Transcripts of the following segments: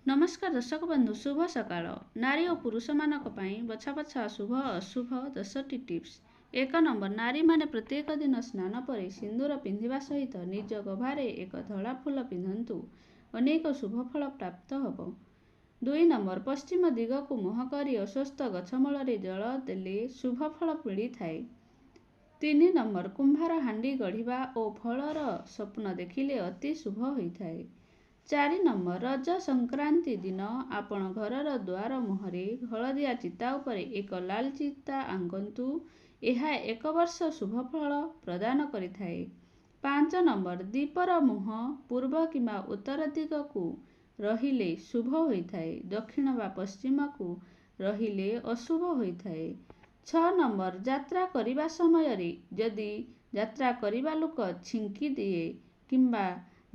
ନମସ୍କାର ଦର୍ଶକ ବନ୍ଧୁ, ଶୁଭ ସକାଳ। ନାରୀ ଓ ପୁରୁଷମାନଙ୍କ ପାଇଁ ବଛା ବଛା ଶୁଭ ଅଶୁଭ 10ଟି ଟିପ୍ସ। 1 ନମ୍ବର, ନାରୀମାନେ ପ୍ରତ୍ୟେକ ଦିନ ସ୍ନାନ ପରେ ସିନ୍ଦୁର ପିନ୍ଧିବା ସହିତ ନିଜ ଗଭାରେ ଏକ ଧଳା ଫୁଲ ପିନ୍ଧନ୍ତୁ, ଅନେକ ଶୁଭ ଫଳ ପ୍ରାପ୍ତ ହେବ। 2 ନମ୍ବର, ପଶ୍ଚିମ ଦିଗକୁ ମୁହଁ କରି ଅଶ୍ୱତ୍ଥ ଗଛ ମୂଳରେ ଜଳ ଦେଲେ ଶୁଭ ଫଳ ମିଳିଥାଏ। 3 ନମ୍ବର, କୁମ୍ଭାର ହାଣ୍ଡି ଗଢ଼ିବା ଓ ଫଳର ସ୍ୱପ୍ନ ଦେଖିଲେ ଅତି ଶୁଭ ହୋଇଥାଏ। 4 ନମ୍ବର, ରଜ ସଂକ୍ରାନ୍ତି ଦିନ ଆପଣ ଘରର ଦ୍ୱାର ମୁହଁରେ ହଳଦିଆ ଚିତା ଉପରେ ଏକ ଲାଲ ଚିତା ଆଙ୍କନ୍ତୁ, ଏହା ଏକ ବର୍ଷ ଶୁଭ ଫଳ ପ୍ରଦାନ କରିଥାଏ। 5 ନମ୍ବର, ଦୀପର ମୁହଁ ପୂର୍ବ କିମ୍ବା ଉତ୍ତର ଦିଗକୁ ରହିଲେ ଶୁଭ ହୋଇଥାଏ, ଦକ୍ଷିଣ ବା ପଶ୍ଚିମକୁ ରହିଲେ ଅଶୁଭ ହୋଇଥାଏ। 6 ନମ୍ବର, ଯାତ୍ରା କରିବା ସମୟରେ ଯଦି ଯାତ୍ରା କରିବା ଲୋକ ଛିଙ୍କି ଦିଏ କିମ୍ବା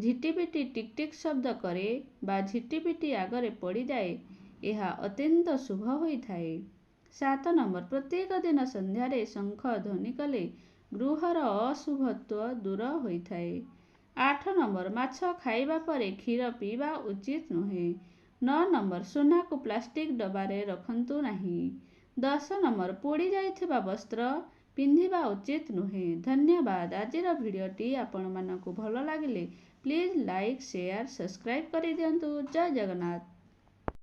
ଝିଟିପିଟି ଟିକ୍ ଟିକ୍ ଶବ୍ଦ କରେ ବା ଝିଟିପିଟି ଆଗରେ ପଡ଼ିଯାଏ, ଏହା ଅତ୍ୟନ୍ତ ଶୁଭ ହୋଇଥାଏ। 7 ନମ୍ବର, ପ୍ରତ୍ୟେକ ଦିନ ସନ୍ଧ୍ୟାରେ ଶଙ୍ଖ ଧ୍ୱନି କଲେ ଗୃହର ଅଶୁଭତ୍ୱ ଦୂର ହୋଇଥାଏ। 8 ନମ୍ବର, ମାଛ ଖାଇବା ପରେ କ୍ଷୀର ପିଇବା ଉଚିତ ନୁହେଁ। 9 ନମ୍ବର, ସୁନାକୁ ପ୍ଲାଷ୍ଟିକ୍ ଡବାରେ ରଖନ୍ତୁ ନାହିଁ। 10 ନମ୍ବର, ପୋଡ଼ି ଯାଇଥିବା ବସ୍ତ୍ର ପିନ୍ଧିବା ଉଚିତ ନୁହେଁ। ଧନ୍ୟବାଦ। ଆଜିର ଭିଡ଼ିଓଟି ଆପଣମାନଙ୍କୁ ଭଲ ଲାଗିଲେ ପ୍ଲିଜ୍ ଲାଇକ୍, ସେୟାର, ସବସ୍କ୍ରାଇବ୍ କରିଦିଅନ୍ତୁ। ଜୟ ଜଗନ୍ନାଥ।